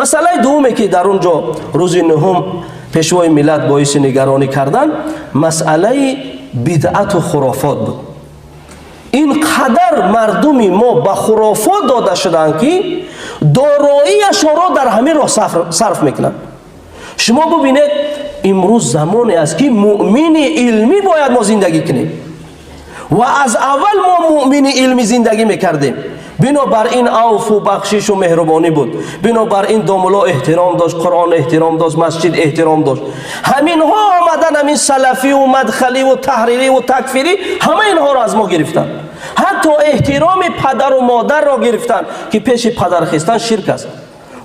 Масъалаи дуввуме, ки дар он ҷо рӯзи нуҳум Пешвои миллат боиси нигаронӣ карданд, масъалаи бидъату хурофот буд. Ин қадар мардуми мо ба хурофот дода шуданд, ки дороияшонро дар ҳамин роҳ сарф мекунанд. Шумо бубинед, имрӯз замоне аст, ки муъмини илмӣ бояд мо зиндагӣ кунем ва аз аввал мо муъмини илмӣ зиндагӣ мекардем. Бинобар ин авфу бахшишу меҳрубонӣ буд. Бинобар ин домуло эҳтиром дошт, Қуръон эҳтиром дошт, масҷид эҳтиром дошт. Ҳаминҳо омадан, ҳамин салафиву мадхаливу таҳририву такфирӣ, ҳама инҳоро аз мо гирифтанд. Ҳатто эҳтироми падару модарро гирифтанд, ки пеши падар хестан ширк аст,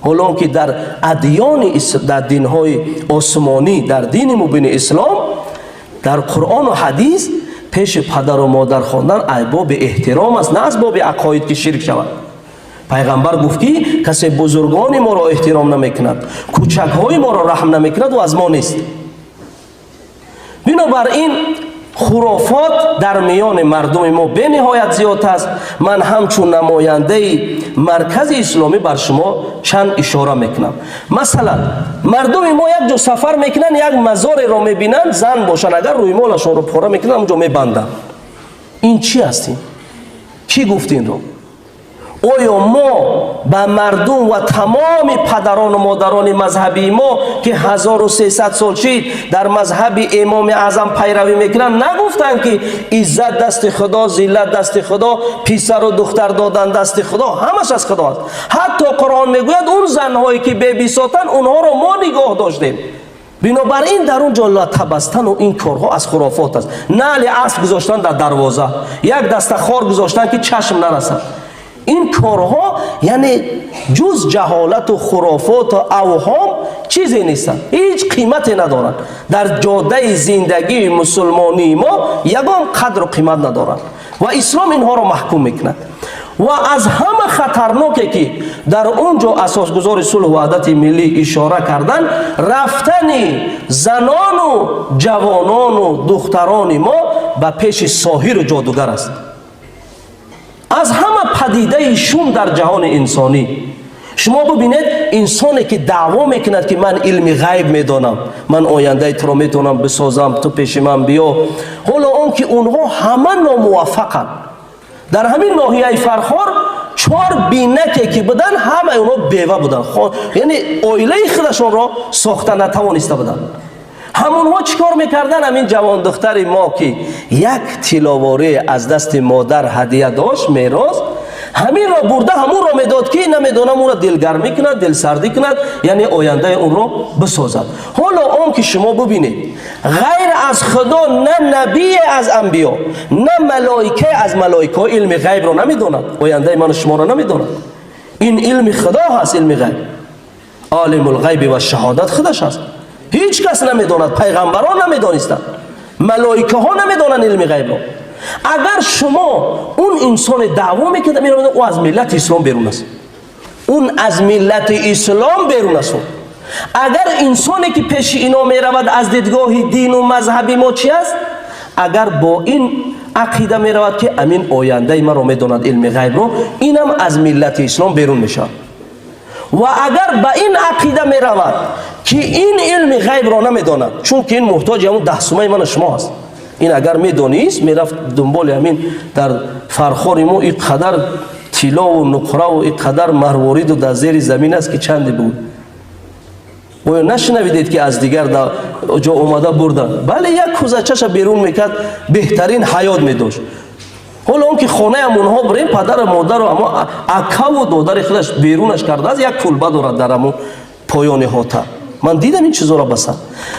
ҳоло он ки дар адёни, дар динҳои осмонӣ, дар дини мубини ислом, дар Қуръону ҳадис пеши падару модар хондан аз боби эҳтиром аст, на аз боби ақоид, ки ширк шавад. Пайғамбар гуфт, ки касе бузургони моро эҳтиром намекунад, кӯчакҳои моро раҳм намекунад, ӯ аз мо нест. Бинобар ин хурофот дар миёни мардуми мо бениҳоят зиёд аст. Ман ҳамчун намояндаи маркази исломӣ бар шумо чанд ишора мекунам. Масалан, мардуми мо як ҷо сафар мекунанд, як мазореро мебинанд, зан бошанд агар, рӯймолашонро пора мекунанд, ҳамонҷо мебанданд. Ин чӣ аст? Ин кӣ гуфт инро? Оё мо ба мардум ва тамоми падарону модарони мазҳабии мо, ки 1300 сол шид дар мазҳаби Имоми Аъзам пайравӣ мекунанд, нагуфтанд, ки иззат дасти Худо, зиллат дасти Худо, писару духтар додан дасти Худо, ҳамаш аз Худо аст? Ҳатто Қуръон мегӯяд, он занҳое ки бебисотанд, онҳоро мо нигоҳ доштем. Бинобар ин дар он ҷо латабастану ин корҳо аз хурофот аст. Нали асп гузоштан дар дарвоза, як даста хор гузоштан, ки чашм нарасад, ин корҳо яъне ҷуз ҷаҳолату хурофоту авҳом чизе нестанд, ҳеҷ қимате надоранд. Дар ҷодаи зиндагии мусулмонии мо ягон қадру қимат надоранд ва ислом инҳоро маҳкум мекунад. Ва аз ҳама хатарноке, ки дар он ҷо асосгузори сулҳу ваҳдати миллӣ ишора карданд, рафтани занону ҷавонону духтарони мо ба пеши соҳиру ҷодугар аст. Аз ҳама падидаи шум дар ҷаҳони инсонӣ, шумо бубинед, инсоне ки даъво мекунад, ки ман илми ғайб медонам, ман ояндаи туро метавонам бисозам, ту пеши ман биё, ҳоло он ки онҳо ҳама номуваффақанд. Дар ҳамин ноҳияи Фархор чор бинаке ки буданд, ҳамаи онҳо бева буданд, яъне оилаи худашонро сохта натавониста буданд. Ҳамонҳо чӣ кор мекарданд? Ҳамин ҷавондухтари мо, ки як тиловорӣ аз дасти модар ҳадия дошт, мерос, ҳаминро бурда, ҳамонро медод, ки намедонам, ӯро дилгармӣ кунад, дилсардӣ кунад, яъне ояндаи онро бисозад. Ҳоло он ки шумо бубинед, ғайр аз Худо на набие аз анбиё, на малоикае аз малоикаҳо илми ғайбро намедонад, ояндаи ману шуморо намедонад. Ин илми Худо ҳаст, илми ғайб. Олимулғайби ва шаҳодат худаш аст. Ҳеҷ кас намедонад, пайғамбарон намедонистанд, малоикаҳо намедонанд илми ғайбро. Агар шумо он инсоне даъво мекунад, меравад, ӯ аз миллати ислом берун аст, он аз миллати ислом берун аст. Агар инсоне ки пеши ино меравад, аз дидгоҳи дину мазҳаби мо чи аст? Агар бо ин ақида меравад, ки амин ояндаи маро медонад, илми ғайбро, инам аз миллати ислом берун мешавад. Ва агар ба ин ақида меравад, ки ин илми ғайбро намедонад, чунки ин муҳтоҷи ҳамун 10 сумаи ману шумо аст, ин агар медонист, мерафт дунболи ҳамин. Дар Фархори мо ин қадар тиллову нуқраву ин қадар марвориду дар зери замин аст, ки чанде буд. Оё нашунавидед, ки аз дигар ҷо омада бурданд? Бале, як кӯзачаша берун мекард, беҳтарин ҳаёт медошт. Ҳоло он ки хонаям онҳо бирем, падару модару амо акаву додари худаш берунаш кардааст, як кулба дорад дар амо поёни ҳота. Ман дидам ин чизоро баса.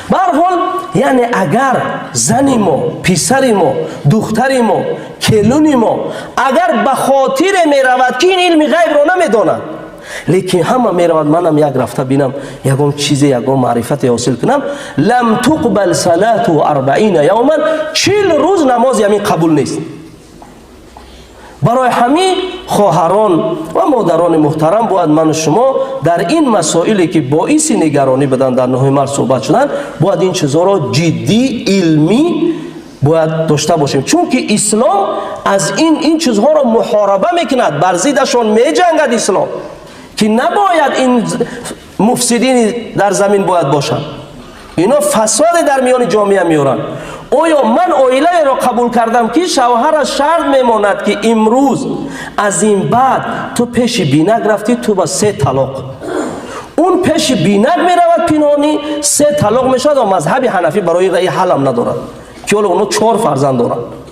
Ба ҳар ҳол, яъне агар зани мо, писари мо, духтари мо, келуни мо агар ба хотире меравад, ки ин илми ғайбро намедонад, лекин ҳама меравад, манам як рафта бинам, ягон чизе, ягон маърифате ҳосил кунам, لم تقبل صلاته 40 يوما, 40 рӯз намози ҳамин қабул нест. Барои ҳамин, хоҳарон ва модарони муҳтарам, бояд ману шумо дар ин масоиле, ки боиси нигаронӣ буданд, дар 9 март суҳбат шуданд, бояд ин чизҳоро ҷиддӣ, илмӣ бояд дошта бошем, чунки ислом аз ин чизҳоро муҳораба мекунад, бар зиддашон меҷангад. Ислом Ки набояд ин муфсидини дар замин бояд бошанд. Ино фасоде дар миёни ҷомеа меоранд. Оё ман оилаеро қабул кардам, ки шавҳараш шарт мемонад, ки имрӯз аз ин баъд ту пеши бинак рафтӣ, ту ба се талоқ. Он пеши бинак меравад пинҳонӣ, се талоқ мешавад ва мазҳаби ҳанафӣ барои раи ҳалам надорад, ки ҳоло онҳо чор фарзанд доранд.